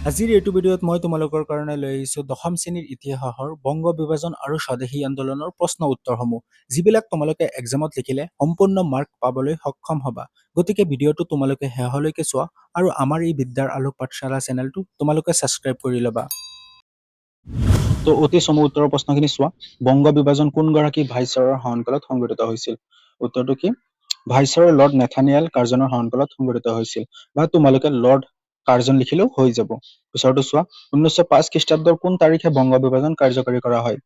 আজিৰ এইটো ভিডিঅ'ত মই তোমালোকৰ কাৰণে লৈ আহিছোঁ দশম শ্ৰেণীৰ ইতিহাসৰ বংগ বিভাজন আৰু স্বদেশী আন্দোলনৰ প্ৰশ্ন উত্তৰসমূহ, যিবিলাক তোমালোকে এক্সামত লিখিলে সম্পূৰ্ণ মাৰ্ক পাবলৈ সক্ষম হ'বা। গতিকে ভিডিঅ'টো তোমালোকে শেষলৈকে চোৱা আৰু আমাৰ এই বিদ্যাৰ আলোক পাঠশালা চেনেলটো তোমালোকে ছাবস্ক্ৰাইব কৰি ল'বা। তো অতি চমু উত্তৰৰ প্ৰশ্নখিনি চোৱা। বংগ বিভাজন কোনগৰাকী ভাইচৰয়ৰ শাসনকালত সংঘটিত হৈছিল? উত্তৰটো কি? ভাইচৰয় লৰ্ড নেথানিয়েল কাৰ্জনৰ শাসনকালত সংঘটিত হৈছিল বা তোমালোকে লৰ্ড কাৰ্জন লিখিলেও হৈ যাব। পিছৰটো চোৱা, 1905 খ্ৰীষ্টাব্দৰ কোন তাৰিখে বংগ বিভাজন কাৰ্যকৰী কৰা হয়?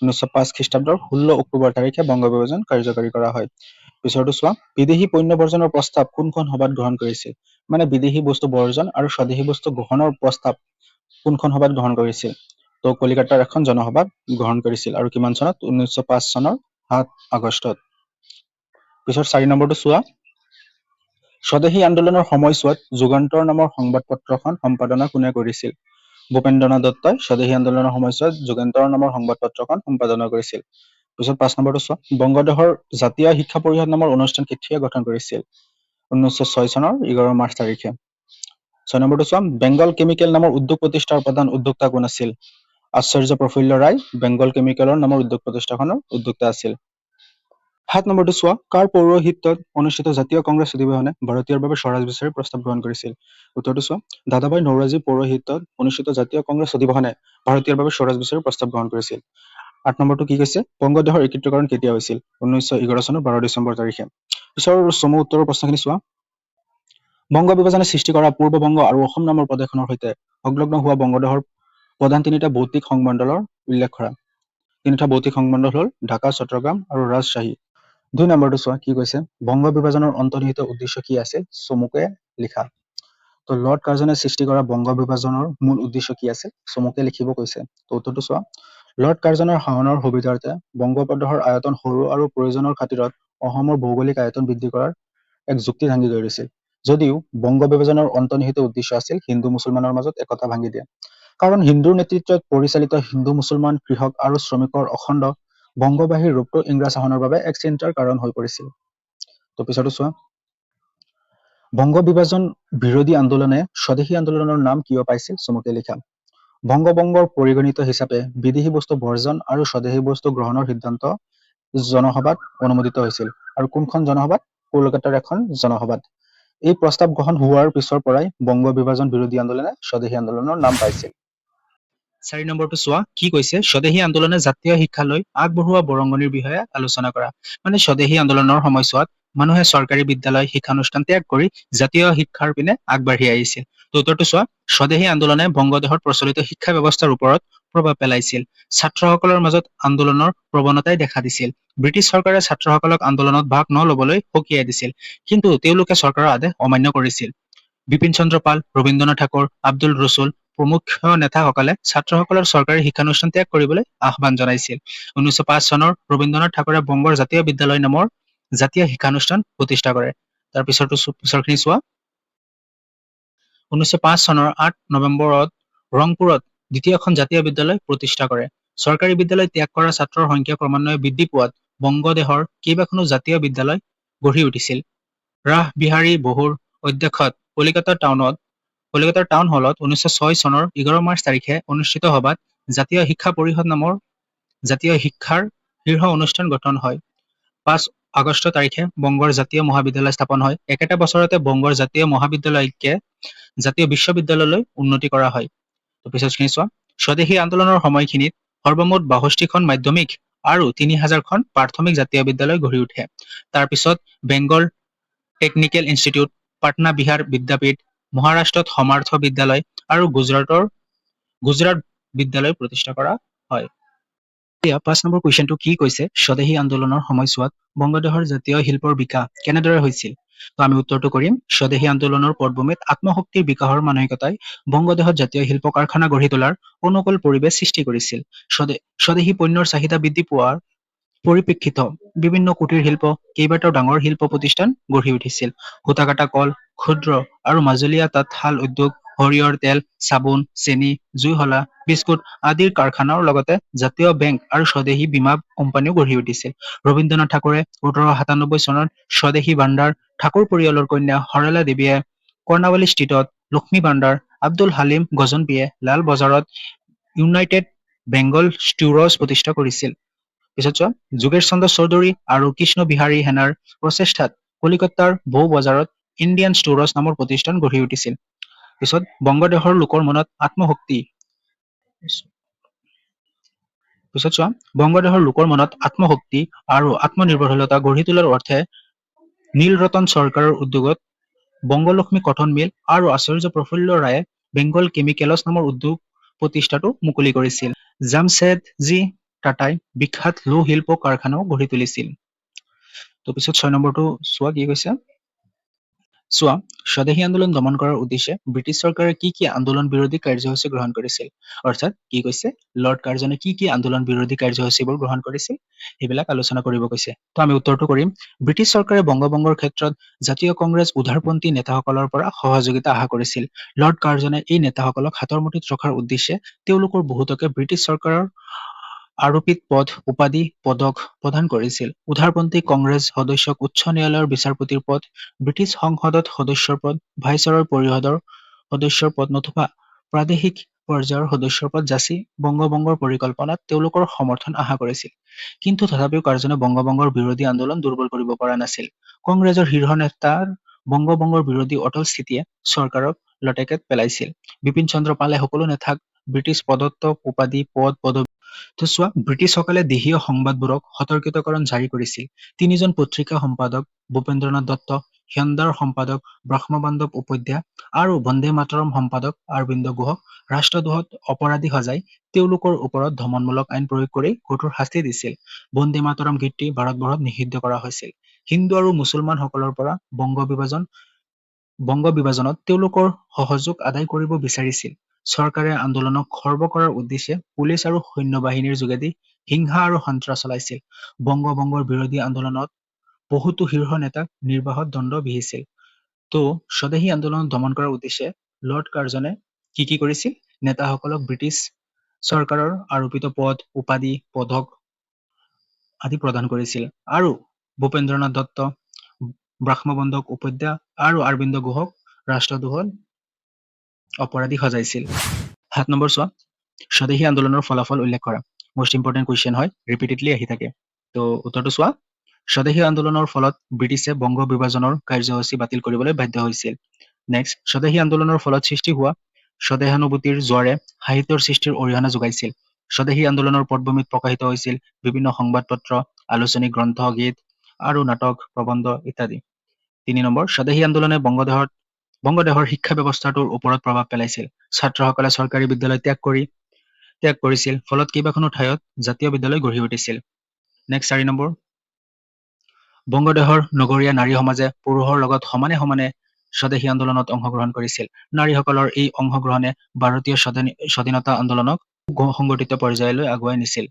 1905 খ্ৰীষ্টাব্দৰ 16 অক্টোবৰ তাৰিখে বংগ বিভাজন কাৰ্যকৰী কৰা হয়। পিছৰটো চোৱা, বিদেশী পণ্য বৰ্জনৰ প্ৰস্তাৱ কোনখন সভাত গ্ৰহণ কৰিছিল? মানে বিদেশী বস্তু বৰ্জন আৰু স্বদেশী বস্তু গ্ৰহণৰ প্ৰস্তাৱ কোনখন সভাত গ্ৰহণ কৰিছিল? তো কলিকতাৰ এখন জনসভাত গ্ৰহণ কৰিছিল। আৰু কিমান চনত? 1905 চনৰ 7 আগষ্টত। পিছত 4 নম্বৰটো চোৱা, স্বদেশী আন্দোলনৰ সময়ছোৱাত যুগান্তৰ নামৰ সংবাদ পত্ৰখন সম্পাদনা কোনে কৰিছিল? ভূপেন্দ্ৰনাথ দত্তই স্বদেশী আন্দোলনৰ সময়ছোৱাত যুগান্তৰ নামৰ সংবাদ পত্ৰখন সম্পাদনা কৰিছিল। পিছত 5 নম্বৰটো চোৱা, বংগদেশৰ জাতীয় শিক্ষা পৰিষদ নামৰ অনুষ্ঠান কেতিয়া গঠন কৰিছিল? 1906 চনৰ 11 মাৰ্চ তাৰিখে। 6 নম্বৰটো চোৱা, বেংগল কেমিকেল নামৰ উদ্যোগ প্ৰতিষ্ঠাৰ প্ৰধান উদ্যোক্তা কোন আছিল? আচাৰ্য প্ৰফুল্ল ৰায় বেংগল কেমিকেলৰ নামৰ উদ্যোগ প্ৰতিষ্ঠাখনৰ উদ্যোক্তা আছিল। 7 নম্বৰটো চোৱা, কাৰ পৌৰোহিত্যত অনুষ্ঠিত জাতীয় কংগ্ৰেছ অধিৱেশনে ভাৰতীয়ৰ বাবে স্বৰাজ বিচাৰি প্ৰস্তাৱ গ্ৰহণ কৰিছিল? উত্তৰটো চোৱা, দাদাভাই নৌৰাজীৰ পৌৰোহিত্যত অনুষ্ঠিত জাতীয় কংগ্ৰেছ অধিৱেশনে ভাৰতীয়ৰ বাবে স্বৰাজ বিচাৰি প্ৰস্তাৱ গ্ৰহণ কৰিছিল। 8 নম্বৰটো কি কৈছে? বংগদেশৰ একত্ৰীকৰণ কেতিয়া হৈছিল? 1911 চনৰ 12 ডিচেম্বৰ তাৰিখে। পিছৰ চমু উত্তৰৰ প্ৰশ্নখিনি চোৱা, বংগ বিভাজনে সৃষ্টি কৰা পূৰ্ব বংগ আৰু অসম নামৰ প্ৰদেশখনৰ সৈতে সংলগ্ন হোৱা বংগদেশৰ প্ৰধান তিনিটা ভৌতিক সংমণ্ডলৰ উল্লেখ কৰা। তিনিটা ভৌতিক সংমণ্ডল হ'ল ঢাকা, চট্টগ্ৰাম আৰু ৰাজশ্বাহী। 2 নম্বৰটো চোৱা, কি কৈছে? বংগ বিভাজনৰ অন্তৰ্নিহিত উদ্দেশ্য কি আছিল, চমুকে লিখা। তো লৰ্ড কাৰ্জনে সৃষ্টি কৰা বংগ বিভাজনৰ মূল উদ্দেশ্য কি আছিল, চমুকে লিখিব কৈছে। তো উত্তৰটো চোৱা, লৰ্ড কাৰ্জনৰ শাসনৰ সুবিধাৰ্থে বংগপ্ৰদেশৰ আয়তন সৰু আৰু প্ৰয়োজনৰ খাতিৰত অসমৰ ভৌগোলিক আয়তন বৃদ্ধি কৰাৰ এক যুক্তি দাঙি ধৰিছিল, যদিও বংগ বিভাজনৰ অন্তৰ্নিহিত উদ্দেশ্য আছিল হিন্দু মুছলমানৰ মাজত একতা ভাঙি দিয়া। কাৰণ হিন্দুৰ নেতৃত্বত পৰিচালিত হিন্দু মুছলমান কৃষক আৰু শ্ৰমিকৰ অখণ্ড বংগবাহীৰ ৰূপটো ইংৰাজ শাসনৰ বাবে এক চিন্তাৰ কাৰণ হৈ পৰিছিল। তো পিছতো চোৱা, বংগ বিভাজন বিৰোধী আন্দোলনে স্বদেশী আন্দোলনৰ নাম কিয় পাইছিল, চমুকে লিখা। বংগবংগৰ পৰিগণিত হিচাপে বিদেশী বস্তু বৰ্জন আৰু স্বদেশী বস্তু গ্ৰহণৰ সিদ্ধান্ত জনসভাত অনুমোদিত হৈছিল। আৰু কোনখন জনসভাত? কলকাতাৰ এখন জনসভাত। এই প্ৰস্তাৱ গ্ৰহণ হোৱাৰ পিছৰ পৰাই বংগ বিভাজন বিৰোধী আন্দোলনে স্বদেশী আন্দোলনৰ নাম পাইছিল। 4 নম্বৰটো চোৱা, কি কৈছে? স্বদেশী আন্দোলনে জাতীয় শিক্ষালৈ আগবঢ়োৱা বৰঙণিৰ বিষয়ে আলোচনা কৰা। মানে স্বদেশী আন্দোলনৰ সময়ছোৱাত মানুহে চৰকাৰী বিদ্যালয় শিক্ষানুষ্ঠান ত্যাগ কৰি জাতীয় শিক্ষাৰ পিনে আগবাঢ়ি আহিছিল। তো উত্তৰটো চোৱা, স্বদেশী আন্দোলনে বংগদেশত প্ৰচলিত শিক্ষা ব্যৱস্থাৰ ওপৰত প্ৰভাৱ পেলাইছিল। ছাত্ৰসকলৰ মাজত আন্দোলনৰ প্ৰৱণতাই দেখা দিছিল। ব্ৰিটিছ চৰকাৰে ছাত্ৰসকলক আন্দোলনত ভাগ নলবলৈ সকীয়াই দিছিল, কিন্তু তেওঁলোকে চৰকাৰৰ আদেশ অমান্য কৰিছিল। বিপিন চন্দ্ৰ পাল, ৰবীন্দ্ৰনাথ ঠাকুৰ, আব্দুল ৰছুল প্ৰমুখ নেতাসকলে ছাত্ৰসকলৰ চৰকাৰী শিক্ষানুষ্ঠান ত্যাগ কৰিবলৈ আহ্বান জনাইছিল। 1905 চনৰ ৰবীন্দ্ৰনাথ ঠাকুৰে বংগৰ জাতীয় বিদ্যালয় নামৰ জাতীয় শিক্ষানুষ্ঠান প্ৰতিষ্ঠা কৰে। তাৰ পিছৰখিনি চোৱা, 1905 চনৰ 8 নৱেম্বৰত ৰংপুৰত দ্বিতীয়খন জাতীয় বিদ্যালয় প্ৰতিষ্ঠা কৰে। চৰকাৰী বিদ্যালয় ত্যাগ কৰা ছাত্ৰৰ সংখ্যা ক্ৰমান্বয়ে বৃদ্ধি পোৱাত বংগদেশৰ কেইবাখনো জাতীয় বিদ্যালয় গঢ়ি উঠিছিল। ৰাসবিহাৰী বসুৰ অধ্যক্ষত কলিকতাৰ টাউন হলত 1906 চনৰ 11 মাৰ্চ তাৰিখে অনুষ্ঠিত সভাত জাতীয় শিক্ষা পৰিষদ নামৰ জাতীয় শিক্ষাৰ শীৰ্ষ অনুষ্ঠান গঠন হয়। 5 আগষ্ট তাৰিখে বংগৰ জাতীয় মহাবিদ্যালয় স্থাপন হয়। একেটা বছৰতে বংগৰ জাতীয় মহাবিদ্যালয়কে জাতীয় বিশ্ববিদ্যালয়লৈ উন্নতি কৰা হয়। তো পিছৰখিনি চোৱা, স্বদেশী আন্দোলনৰ সময়খিনিত সৰ্বমুঠ 62খন মাধ্যমিক আৰু 3000খন প্ৰাথমিক জাতীয় বিদ্যালয় গঢ়ি উঠে। তাৰ পিছত বেংগল টেকনিকেল ইনষ্টিটিউট, পাটনা বিহাৰ বিদ্যাপীঠ, মহাৰাষ্ট্ৰত সমাৰ্থ বিদ্যালয় আৰু গুজৰাটৰ গুজৰাট বিদ্যালয় প্ৰতিষ্ঠা কৰা হয়। এতিয়া 5 নম্বৰ কুৱেশ্যনটো কি কৈছে? স্বদেশী আন্দোলনৰ সময়ছোৱাত বংগদেশৰ জাতীয় শিল্পৰ বিকাশ কেনেদৰে হৈছিল? তো আমি উত্তৰটো কৰিম, স্বদেশী আন্দোলনৰ পটভূমিত আত্মশক্তিৰ বিকাশৰ মানসিকতাই বংগদেশত জাতীয় শিল্প কাৰখানা গঢ়ি তোলাৰ অনুকূল পৰিৱেশ সৃষ্টি কৰিছিল। স্বদেশী পণ্যৰ চাহিদা বৃদ্ধি পোৱাৰ পৰিপ্ৰেক্ষিত বিভিন্ন কুটিৰ শিল্প, কেইবাটাও ডাঙৰ শিল্প প্ৰতিষ্ঠান গঢ়ি উঠিছিল। সূতা কটা কল, ক্ষুদ্ৰ আৰু মজলীয়া তাঁতশাল উদ্যোগ, সৰিয়হৰ তেল, চাবোন, চেনি, জুইশলা, বিস্কুট আদিৰ কাৰখানাৰ লগতে জাতীয় বেংক আৰু স্বদেশী বীমা কোম্পানীও গঢ়ি উঠিছিল। ৰবীন্দ্ৰনাথ ঠাকুৰে 1897 চনত স্বদেশী ভাণ্ডাৰ, ঠাকুৰ পৰিয়ালৰ কন্যা সৰলা দেৱীয়ে কৰ্ণাৱালী ষ্ট্ৰীটত লক্ষ্মী ভাণ্ডাৰ আব্দুল হালিম গজনবীয়ে লাল বজাৰত ইউনাইটেড বেংগল ষ্টোৰছ প্ৰতিষ্ঠা কৰিছিল। পিছত চোৱা, যোগেশ চন্দ্ৰ চৌধুৰী আৰু কৃষ্ণ বিহাৰী সেনাৰ প্ৰচেষ্টাত কলিকতাৰ বৌ বজাৰত ইণ্ডিয়ান ষ্টোৰছ নামৰ প্ৰতিষ্ঠান গঢ়ি উঠিছিল। পিছত বংগদেশৰ লোকৰ মনত আত্মশক্তি পিছত চোৱা, বংগদেশৰ লোকৰ মনত আত্মশক্তি আৰু আত্মনিৰ্ভৰশীলতা গঢ়ি তোলাৰ অৰ্থে নীলৰতন চৰকাৰৰ উদ্যোগত বংগলক্ষ্মী কটন মিল আৰু আচাৰ্য প্ৰফুল্ল ৰায়ে বেংগল কেমিকেলছ নামৰ উদ্যোগ প্ৰতিষ্ঠাটো মুকলি কৰিছিল। জামছেদজী টাটাই বিখ্যাত লৌহ শিল্প কাৰখানাও গঢ়ি তুলিছিল। তো পিছত 6 নম্বৰটো চোৱা, কি কৈছে চোৱা। স্বদেশী আন্দোলন দমন কৰাৰ উদ্দেশ্যে ব্ৰিটিছ চৰকাৰে কি কি আন্দোলন বিৰোধী কাৰ্যসূচী গ্ৰহণ কৰিছিল? অৰ্থাৎ কি কৈছে, লৰ্ড কাৰ্জনে কি কি আন্দোলন বিৰোধী কাৰ্যসূচীবোৰ গ্ৰহণ কৰিছিল, সেইবিলাক আলোচনা কৰিব কৈছে। তো আমি উত্তৰটো কৰিম, ব্ৰিটিছ চৰকাৰে বংগভংগৰ ক্ষেত্ৰত জাতীয় কংগ্ৰেছ উদাৰপন্থী নেতাসকলৰ পৰা সহযোগিতা আশা কৰিছিল। লৰ্ড কাৰ্জনে এই নেতাসকলক হাতৰ মুঠিত ৰখাৰ উদ্দেশ্যে তেওঁলোকৰ বহুতকে ব্ৰিটিছ চৰকাৰৰ আৰোপিত পদ, উপাধি, পদক প্ৰদান কৰিছিল। উদাৰপন্থী কংগ্ৰেছ সদস্যক উচ্চ ন্যায়ালয়ৰ বিচাৰপতিৰ পদ, ব্ৰিটিছ সংসদত সদস্যৰ পদ, ভাইচৰয় পৰিষদৰ সদস্যৰ পদ নতুবা প্ৰাদেশিক পৰ্যায়ৰ সদস্যৰ পদ যাচি বংগভংগৰ পৰিকল্পনাত তেওঁলোকৰ সমৰ্থন আশা কৰিছিল। কিন্তু তথাপিও কাৰ্জনে বংগভংগৰ বিৰোধী আন্দোলন দুৰ্বল কৰিব পৰা নাছিল। কংগ্ৰেছৰ শীৰ্ষ নেতাৰ বংগভংগৰ বিৰোধী অটল স্থিতিয়ে চৰকাৰক লটেকেত পেলাইছিল। বিপিন চন্দ্ৰ পালে সকলো নেতাক ব্ৰিটিছ প্ৰদত্ত উপাধি, পদ, পদবী। তো চোৱা, ব্ৰিটিছসকলে দেশীয় সংবাদবোৰক সতৰ্কীকৰণ জাৰি কৰিছিল। তিনিজন পত্ৰিকা সম্পাদক ভূপেন্দ্ৰনাথ দত্ত, সন্ধ্যাৰ সম্পাদক ব্ৰহ্মবান্ধৱ উপাধ্যায় আৰু বন্দে মাতৰম সম্পাদক অৰবিন্দ গুহক ৰাষ্ট্ৰদ্ৰোহত অপৰাধী সজাই তেওঁলোকৰ ওপৰত দমনমূলক আইন প্ৰয়োগ কৰি কঠোৰ শাস্তি দিছিল। বন্দে মাতৰম গীতটি ভাৰতবৰ্ষত নিষিদ্ধ কৰা হৈছিল। হিন্দু আৰু মুছলমানসকলৰ পৰা বংগ বিভাজনত তেওঁলোকৰ সহযোগ আদায় কৰিব বিচাৰিছিল। চৰকাৰে আন্দোলনক খৰ্ব কৰাৰ উদ্দেশ্যে পুলিচ আৰু সৈন্যবাহিনীৰ যোগেদি হিংসা আৰু সন্ত্ৰাস চলাইছিল। বংগভংগৰ বিৰোধী আন্দোলনত বহুতো শীৰ্ষ নেতাক নিৰ্বাসন দণ্ড বিহিছিল। তো স্বদেশী আন্দোলন দমন কৰাৰ উদ্দেশ্যে লৰ্ড কাৰ্জনে কি কি কৰিছিল? নেতাসকলক ব্ৰিটিছ চৰকাৰৰ আৰোপিত পদ, উপাধি, পদক আদি প্ৰদান কৰিছিল আৰু ভূপেন্দ্ৰনাথ দত্ত, ব্ৰহ্মবন্ধক উপাধ্যায় আৰু অৰবিন্দ গুহক ৰাষ্ট্ৰদ্ৰোহত অপৰাধী সজাইছিল। 7 নম্বৰ চোৱা, স্বদেশী আন্দোলনৰ ফলাফল উল্লেখ কৰা। মষ্ট ইম্পৰ্টেণ্ট কুৱেশ্যন হয়, ৰিপিটেডলি আহি থাকে। তো উত্তৰটো চোৱা, স্বদেশী আন্দোলনৰ ফলত ব্ৰিটিছে বংগ বিভাজনৰ কাৰ্যসূচী বাতিল কৰিবলৈ বাধ্য হৈছিল। নেক্সট, স্বদেশী আন্দোলনৰ ফলত সৃষ্টি হোৱা স্বদেশানুভূতিৰ জোৱাৰে সাহিত্যৰ সৃষ্টিৰ অৰিহণা যোগাইছিল। স্বদেশী আন্দোলনৰ পটভূমিত প্ৰকাশিত হৈছিল বিভিন্ন সংবাদপত্ৰ, আলোচনী, গ্ৰন্থ, গীত আৰু নাটক, প্ৰবন্ধ ইত্যাদি। 3 নম্বৰ, স্বদেশী আন্দোলনে বংগদেশৰ শিক্ষা ব্যৱস্থাটোৰ ওপৰত প্ৰভাৱ পেলাইছিল। ছাত্ৰসকলে চৰকাৰী বিদ্যালয় ত্যাগ কৰিছিল, ফলত কেইবাখনো ঠাইত জাতীয় বিদ্যালয় গঢ়ি উঠিছিল। নেক্সট 4 নম্বৰ, বংগদেশৰ নগৰীয়া নাৰী সমাজে পুৰুষৰ লগত সমানে সমানে স্বদেশী আন্দোলনত অংশগ্ৰহণ কৰিছিল। নাৰীসকলৰ এই অংশগ্ৰহণে ভাৰতীয় স্বাধীনতা আন্দোলনক সংগঠিত পৰ্যায়লৈ আগুৱাই নিছিল।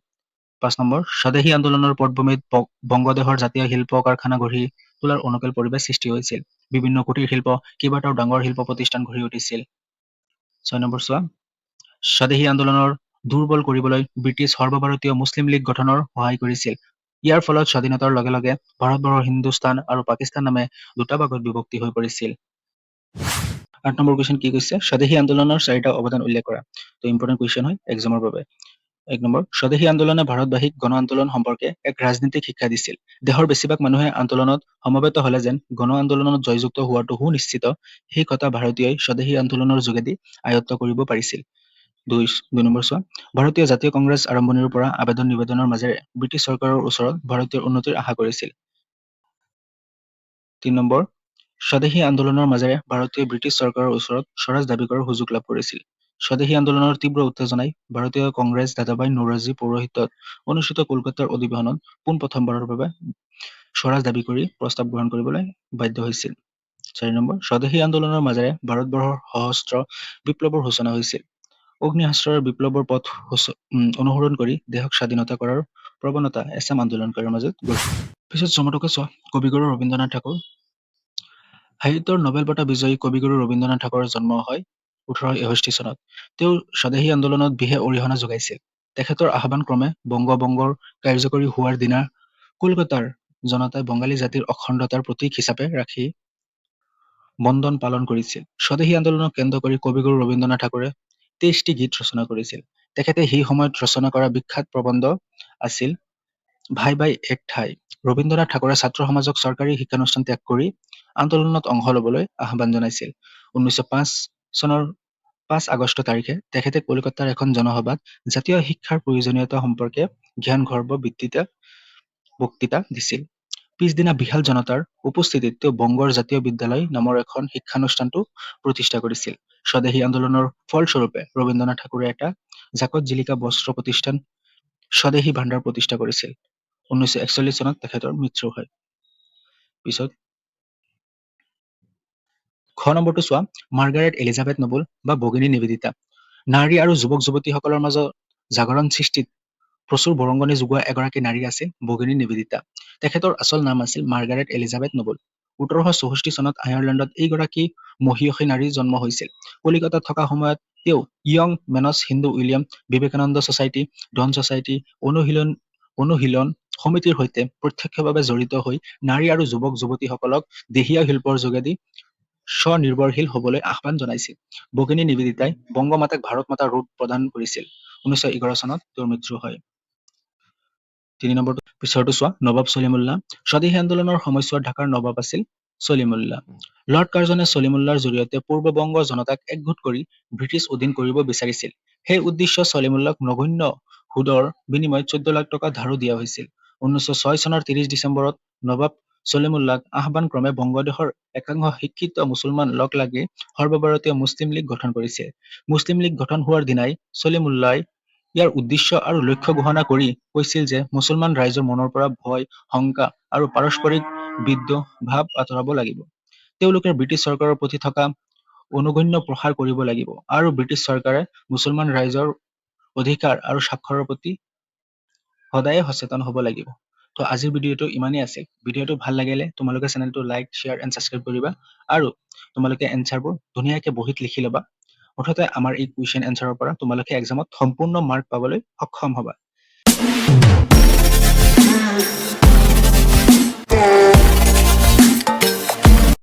5 নম্বৰ, স্বদেশী আন্দোলনৰ পটভূমিত বংগদেশৰ জাতীয় শিল্প কাৰখানা গঢ়ি তোলাৰ অনুকূল পৰিৱেশ সৃষ্টি হৈছিল। বিভিন্ন কুটিৰ শিল্প, কেইবাটাও ডাঙৰ শিল্প প্ৰতিষ্ঠান গঢ়ি উঠিছিল। 6 নম্বৰ চোৱা, স্বদেশী আন্দোলনৰ দুৰ্বল কৰিবলৈ ব্ৰিটিছ সৰ্বভাৰতীয় মুছলিম লীগ গঠনৰ সহায় কৰিছিল। ইয়াৰ ফলত স্বাধীনতাৰ লগে লগে ভাৰতবৰ্ষৰ হিন্দুস্তান আৰু পাকিস্তান নামে দুটা ভাগত বিভক্তি হৈ পৰিছিল। 8 নম্বৰ কুৱেশ্যন কি কৈছে? স্বদেশী আন্দোলনৰ চাৰিটা অৱদান উল্লেখ কৰা। তো ইম্পৰ্টেণ্ট কুৱেশ্যন হয় এক্সামৰ বাবে। 1 নম্বৰ, স্বদেশী আন্দোলনে ভাৰতবাসীক গণ আন্দোলন সম্পৰ্কে এক ৰাজনৈতিক শিক্ষা দিছিল। দেশৰ বেছিভাগ মানুহে আন্দোলনত সমবেত হলে যেন গণ আন্দোলনত জয়যুক্ত হোৱাটো সুনিশ্চিত, সেই কথা ভাৰতীয়ই স্বদেশী আন্দোলনৰ যোগেদি আয়ত্ত কৰিব পাৰিছিল। 2 নম্বৰ চোৱা, ভাৰতীয় জাতীয় কংগ্ৰেছ আৰম্ভণিৰ পৰা আবেদন নিবেদনৰ মাজেৰে ব্ৰিটিছ চৰকাৰৰ ওচৰত ভাৰতীয়ৰ উন্নতিৰ আশা কৰিছিল। 3 নম্বৰ, স্বদেশী আন্দোলনৰ মাজেৰে ভাৰতীয় ব্ৰিটিছ চৰকাৰৰ ওচৰত স্বৰাজ দাবী কৰাৰ সুযোগ লাভ কৰিছিল। স্বদেশী আন্দোলনৰ তীব্ৰ উত্তেজনাই ভাৰতীয় কংগ্ৰেছ দাদাভাই নৌৰজী পৌৰোহিত্যত অনুষ্ঠিত কলকাতাৰ অধিৱেশনত পোনপ্ৰথমবাৰৰ বাবে স্বৰাজ দাবী কৰি প্ৰস্তাৱ গ্ৰহণ কৰিবলৈ বাধ্য হৈছিল। 4 নম্বৰ, স্বদেশী আন্দোলনৰ মাজেৰে ভাৰতবৰ্ষৰ সশস্ত্ৰ বিপ্লৱৰ সূচনা হৈছিল। অগ্নিশস্ত্ৰৰ বিপ্লৱৰ পথ অনুসৰণ কৰি দেশক স্বাধীনতা কৰাৰ প্ৰৱণতা এচাম আন্দোলনকাৰীৰ মাজত গঢ়ি। পিছত চমটকে চোৱা, কবিগুৰু ৰবীন্দ্ৰনাথ ঠাকুৰ। সাহিত্যৰ নোবেল বঁটা বিজয়ী কবিগুৰু ৰবীন্দ্ৰনাথ ঠাকুৰৰ জন্ম হয় 1861 চনত। তেওঁ স্বদেশী আন্দোলনত বিশেষ অৰিহণা যোগাইছিল। তেখেতৰ আহ্বান ক্ৰমে বংগভংগৰ কাৰ্যকৰী হোৱাৰ দিনা কলকাতাৰ জনতাই বঙালী জাতিৰ অখণ্ডতাৰ প্ৰতীক হিচাপে ৰাখি বন্ধন পালন কৰিছিল। স্বদেশী আন্দোলনক কেন্দ্ৰ কৰি কবিগুৰু ৰবীন্দ্ৰনাথ ঠাকুৰে 23টি গীত ৰচনা কৰিছিল। তেখেতে সেই সময়ত ৰচনা কৰা বিখ্যাত প্ৰবন্ধ আছিল ভাই ভাই এক ঠাই। ৰবীন্দ্ৰনাথ ঠাকুৰে ছাত্ৰ সমাজক চৰকাৰী শিক্ষানুষ্ঠান ত্যাগ কৰি আন্দোলনত অংশ ল'বলৈ আহ্বান জনাইছিল। 1905 চনৰ 5 আগষ্ট তাৰিখে তেখেতে কলিকতাৰ এখন জনসভাত জাতীয় শিক্ষাৰ প্ৰয়োজনীয়তা সম্পৰ্কে জ্ঞানগৰ্ভ বক্তৃতা দিছিল। পিছদিনা বিশাল জনতাৰ উপস্থিতিত তেওঁ বংগৰ জাতীয় বিদ্যালয় নামৰ এখন শিক্ষানুষ্ঠানটো প্ৰতিষ্ঠা কৰিছিল। স্বদেশী আন্দোলনৰ ফলস্বৰূপে ৰবীন্দ্ৰনাথ ঠাকুৰে এটা জাকত জিলিকা বস্ত্ৰ প্ৰতিষ্ঠান স্বদেশী ভাণ্ডাৰ প্ৰতিষ্ঠা কৰিছিল। 1941 চনত তেখেতৰ মৃত্যু হয়। পিছত খ নম্বৰটো চোৱা, মাৰ্গাৰেট এলিজাবেথ নবুল বা ভগিনী নিবেদিতা। নাৰী আৰু যুৱক যুৱতীসকলৰ মাজত জাগৰণ সৃষ্টিত প্ৰচুৰ বৰঙণি যোগোৱা এগৰাকী নাৰী আছিল ভগিনী নিবেদিতা। তেখেতৰ আচল নাম আছিল মাৰ্গাৰেট এলিজাবেথ নবুল। 1864 চনত আয়াৰলেণ্ডত এইগৰাকী মহিয়সী নাৰীৰ জন্ম হৈছিল। কলিকতাত থকা সময়ত তেওঁ Young Men's Hindu Union, Vivekananda Society, Dawn Society, অনুশীলন সমিতিৰ সৈতে প্ৰত্যক্ষভাৱে জড়িত হৈ নাৰী আৰু যুৱক যুৱতীসকলক দেশীয় শিল্পৰ যোগেদি স্বনিৰ্ভৰশীল হ'বলৈ আহ্বান জনাইছিল। ভগিনী নিবেদিতাই বংগমাতাক ভাৰত মাতাৰ ৰূপ প্ৰদান কৰিছিল। 1911 চনত তেওঁৰ মৃত্যু হয়। তিনি নম্বৰটো। পিছৰটো চোৱা, নবাব চলিমুল্লাহ। স্বদেশী আন্দোলনৰ সময়ছোৱাত ঢাকাৰ নবাব আছিল চলিমুল্লাহ। লৰ্ড কাৰ্জনে চলিমুল্লাৰ জৰিয়তে পূৰ্ববংগ জনতাক একগোট কৰি ব্ৰিটিছ অধীন কৰিব বিচাৰিছিল। সেই উদ্দেশ্য চলিমুল্লাক নগণ্য সুদৰ বিনিময়ত 14 লাখ টকা ধাৰো দিয়া হৈছিল। 1906 চনৰ 30 ডিচেম্বৰত নবাব চলিমুল্লাহ আহ্বানক্ৰমে বংগদেশৰ একাংশ শিক্ষিত মুছলমান লগ লাগি সৰ্বভাৰতীয় মুছলিম লীগ গঠন কৰিছিল। মুছলিম লীগ গঠন হোৱাৰ দিনাই চলিমুল্লাই ইয়াৰ উদ্দেশ্য আৰু লক্ষ্য ঘোষণা কৰি কৈছিল যে মুছলমান ৰাইজৰ মনৰ পৰা ভয়, শংকা আৰু পাৰস্পৰিক বিদ্বেষ ভাৱ আঁতৰাব লাগিব। তেওঁলোকে ব্ৰিটিছ চৰকাৰৰ প্ৰতি থকা অনুগণ্য প্ৰসাৰ কৰিব লাগিব আৰু ব্ৰিটিছ চৰকাৰে মুছলমান ৰাইজৰ অধিকাৰ আৰু স্বাক্ষৰৰ প্ৰতি সদায়ে সচেতন হ'ব লাগিব। তো আজিৰ ভিডিঅ'টো ইমানেই আছিল। ভিডিঅ'টো ভাল লাগিলে তোমালোকে চেনেলটো লাইক, শ্বেয়াৰ এণ্ড ছাবস্ক্ৰাইব কৰিবা আৰু তোমালোকে এনচাৰবোৰ ধুনীয়াকৈ বহীত লিখি ল'বা। মুঠতে আমাৰ এই কুৱেশ্যন এনচাৰৰ পৰা তোমালোকে এক্সামত সম্পূৰ্ণ মাৰ্ক পাবলৈ সক্ষম হ'বা।